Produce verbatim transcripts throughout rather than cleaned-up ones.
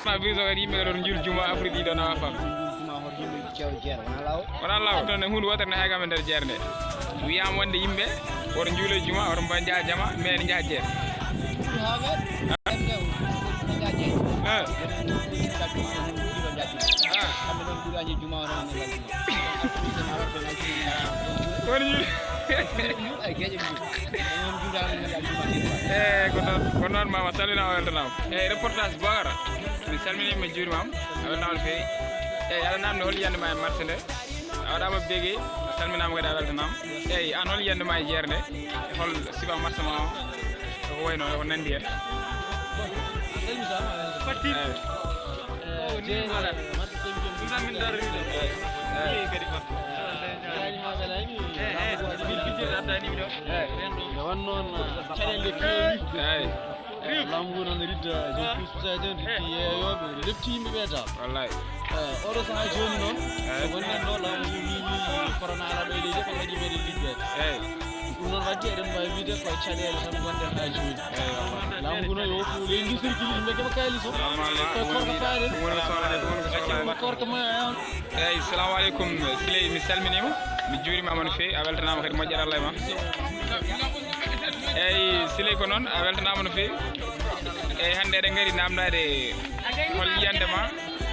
Ma biso kadi yimɓe kadi oto njuul juma Afrique ɗiɗo nawa fam. Wona law. Ɗon e hunde wotere ne hay kam e nder jeere nde. Wiyama wonde yimɓe oto njuulo juma, oto mbaɗa njaha jama, mais ene njaha jeere. Eh. Eh. Woni juuɗe. Eh, ko noon, ko noon, mama salminama, weltanama. Eh, reportage Bogara. Mi salmini, mi juurima. A weltanama no feewi. Eh, aɗa namdi hol yiyannde ma e marché nde? A waɗama bege, a salminama kadi, a weltanama. Eyi, an hol yiyannde ma e jeere nde? E hol sifa marché ma o? Ko wayno, ko nandi hen? Eyi. Nde won noon, caɗeele keewi. Eyi. Laamu ngu noon ridda, jom puus pusaji en, riddi yeeyooɓe, lepti yimɓe ɓe dal. Wallay. Eyi, oɗo sahaa jooni noon, so gonɗen ɗo, laamu ngu wiyi corona ala ɗo e leydi, ko waɗi meɗen liggeede. Eyi. Ɗum noon waɗde eɗen mbaawi wiyde koye caɗeele tan gonɗen haa jooni. Eyi, wallay. Laamu ngu noon yo hokku leydi ndi sirkili, yimɓe keɓa kaalis o. Normalement, koye korka faaɗen. Ɗum woni ko sohlaa, ɗum woni ko sohlaa. Koye korka ma on. Eyi, salamu aleykum, Siley, mi salminiima, mi juuriima ma no feewi, a weltanaama kadi, moƴƴere Allah e ma. Eyi, Siley, ko noon, a weltanaama no feewi. Eyi, hannde eɗen ngari naamndaade hol yiyannde ma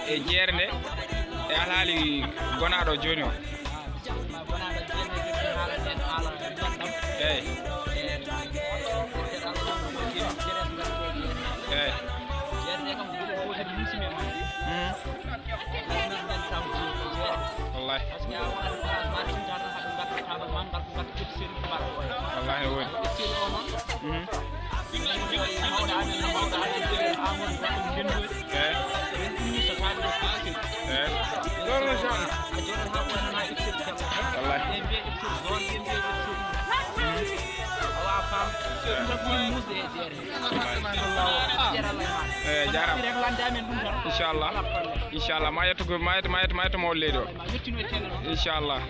e jeere nde, e alhaali gonaaɗo jooni o. Eyi. Eyi. Mhm. Wallahi. Wallahi no woni. Mhm. Eyi. Eyi. Wallahi. Eyi. Eyi, jaaraama. Inchallah. Inchallah. Ma yetto, ma yetto, ma yetto, ma yetto mawɗo leydi o. Inchallah.